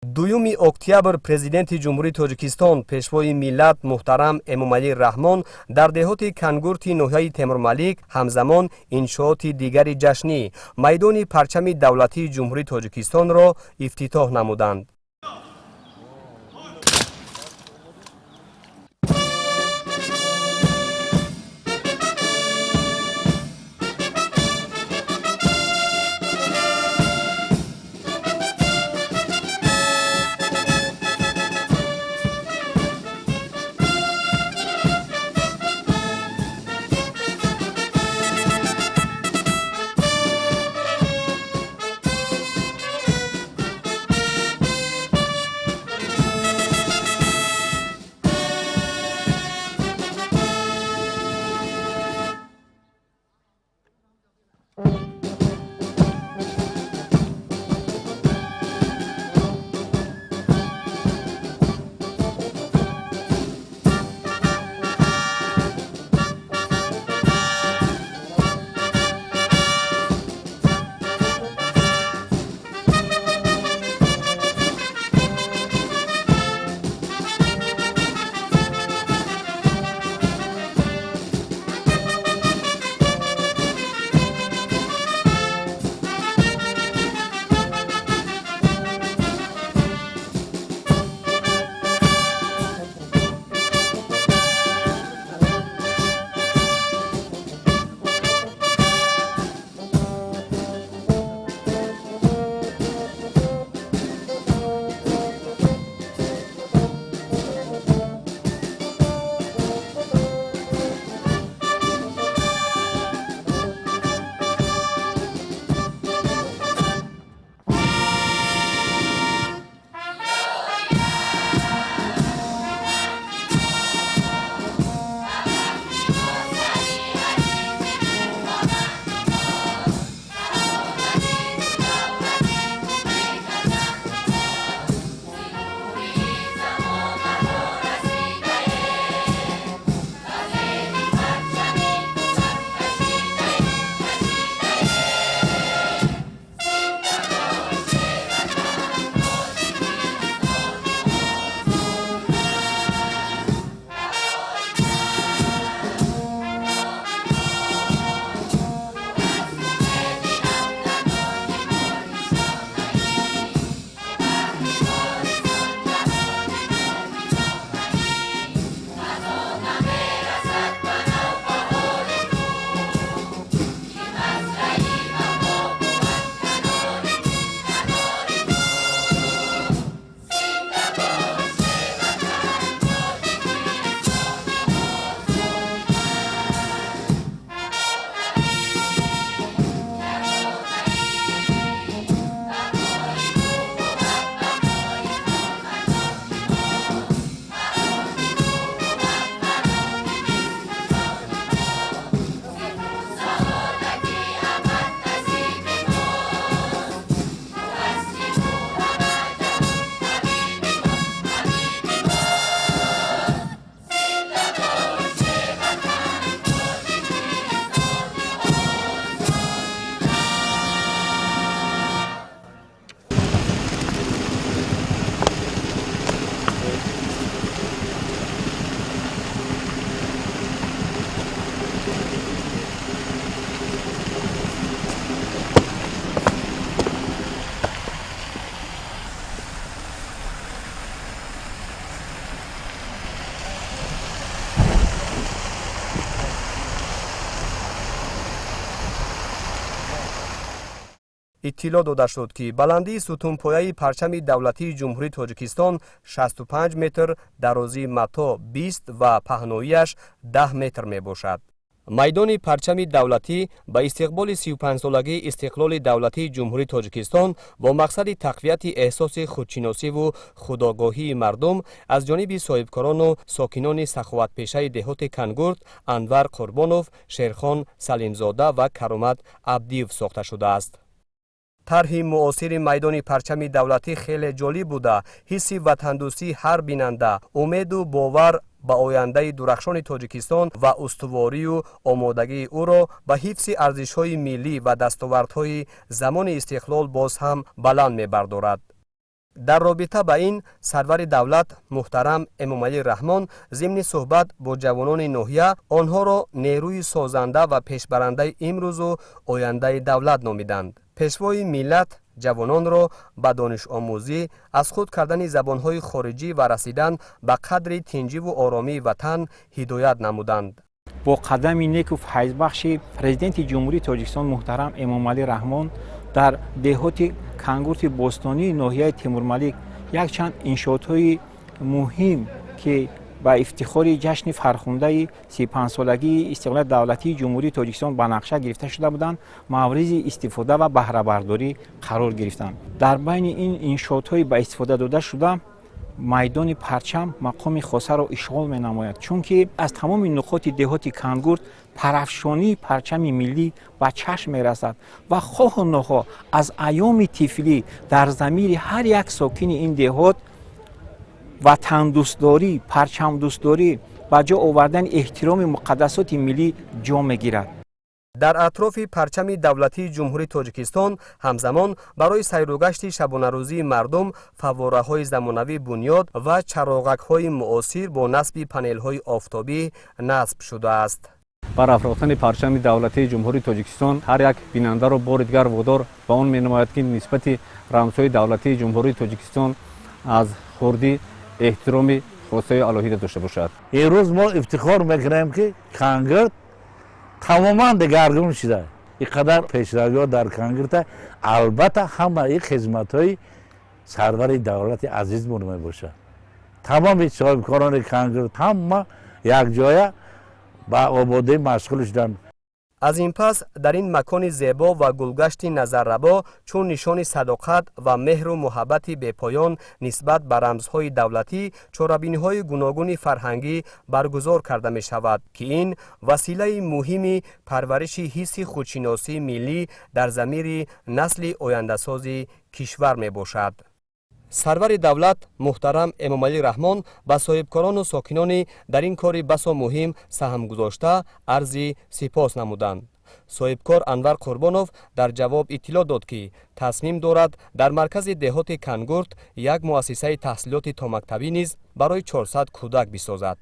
Дуюми октябр Президенти Ҷумҳурии Тоҷикистон, Пешвои миллат муҳтарам Эмомалӣ Раҳмон дар деҳоти Кангурти ноҳияи Темурмалик ҳамзамон иншооти дигари ҷашнӣ, майдони парчами давлатии Ҷумҳурии Тоҷикистонро ифтитоҳ намуданд. Иттилоъ дода шуд, ки баландии сутунпояи парчами давлатии Ҷумҳурии Тоҷикистон 65 метр, дарозии мато 20 ва паҳноияш 10 метр мебошад. Майдони парчами давлатӣ ба истиқболи 35-солагии истиқлоли давлатии Ҷумҳурии Тоҷикистон бо мақсади тақвияти эҳсоси худшиносиву худогоҳии мардум аз ҷониби соҳибкорону сокинони саховатпешаи деҳоти Кангурт Анвар Қурбонов, Шерхон Салимзода ва Каромат Абдиев сохта шудааст. Тарҳи муосири майдони парчами давлатӣ хеле ҷолиб буда, ҳисси ватандӯстии ҳар бинанда, умеду бовар ба ояндаи дурахшони Тоҷикистон ва устуворию омодагии ӯро ба ҳифзи арзишҳои миллӣ ва дастовардҳои замони истиқлол боз ҳам баланд мебардорад. Дар робита ба ин сарвари давлат муҳтарам Эмомалӣ Раҳмон зимни суҳбат бо ҷавонони ноҳия онҳоро нерӯи созанда ва пешбарандаи имрӯзу ояндаи давлат номиданд. Пешвои миллат ҷавононро ба донишомӯзӣ, аз худ кардани забонҳои хориҷӣ ва расидан ба қадри тинҷиву оромии ватан ҳидоят намуданд. Бо қадами неку файзбахши Президенти Ҷумҳурии Тоҷикистон муҳтарам Эмомалӣ Раҳмон дар деҳоти Кангурти бостонии ноҳияи Темурмалик якчанд иншоотҳои муҳим, ки ба ифтихори ҷашни фархундаи 35-солагии истиқлолияти давлатии Ҷумҳурии Тоҷикистон ба нақша гирифта шуда буданд, мавриди истифода ва баҳрабардорӣ қарор гирифтанд. Дар байни ин иншоотҳои ба истифода дода шуда майдони парчам мақоми хосаро ишғол менамояд, чунки аз тамоми нуқоти деҳоти Кангурт парафшонии парчами миллӣ ба чашм мерасад ва хоҳу нохоҳ аз айёми тифлӣ дар замири ҳар як сокини ин деҳот ватандӯстдорӣ, парчамдӯстдорӣ, ба ҷо овардани эҳтироми муқаддасоти миллӣ ҷо мегирад. Дар атрофи парчами давлатии Ҷумҳурии Тоҷикистон ҳамзамон барои сайругашти шабонарӯзии мардум фаввораҳои замонавӣ бунёд ва чароғакҳои муосир бо насби панелҳои офтобӣ насб шудааст. Барафрохтани парчами давлатии Ҷумҳурии Тоҷикистон ҳар як бинандаро бори дигар водор ба он менамояд, ки нисбати рамзҳои давлатии Ҷумҳурии Тоҷикистон аз хурдӣ эҳтироми хосаи алоҳида дошта бошад. Имрӯз мо ифтихор мекунем, ки Кангирт тамоман дигаргун шуда, ин қадар пешравиҳо дар Кангирта. Албатта, ҳамаи хизматҳои сарвари давлати азизмон мебошад. Тамоми соҳибкорони Кангирт ҳама якҷоя ба ободӣ машғул шуданд. Аз ин пас дар ин макони зебо ва гулгашти назаррабо чун нишони садоқат ва меҳру муҳаббати бепоён нисбат ба рамзҳои давлатӣ чорабиниҳои гуногуни фарҳангӣ баргузор карда мешавад, ки ин василаи муҳими парвариши ҳисси худшиносии миллӣ дар замири насли ояндасози кишвар мебошад. Сарвари давлат муҳтарам Эмомалӣ Раҳмон ба соҳибкорону сокинони дар ин кори басо муҳим саҳм гузошта арзи сипос намуданд. Соҳибкор Анвар Қурбонов дар ҷавоб иттилоъ дод, ки тасмим дорад дар маркази деҳоти Кангурт як муассисаи таҳсилоти томактабӣ низ барои 400 кӯдак бисозад.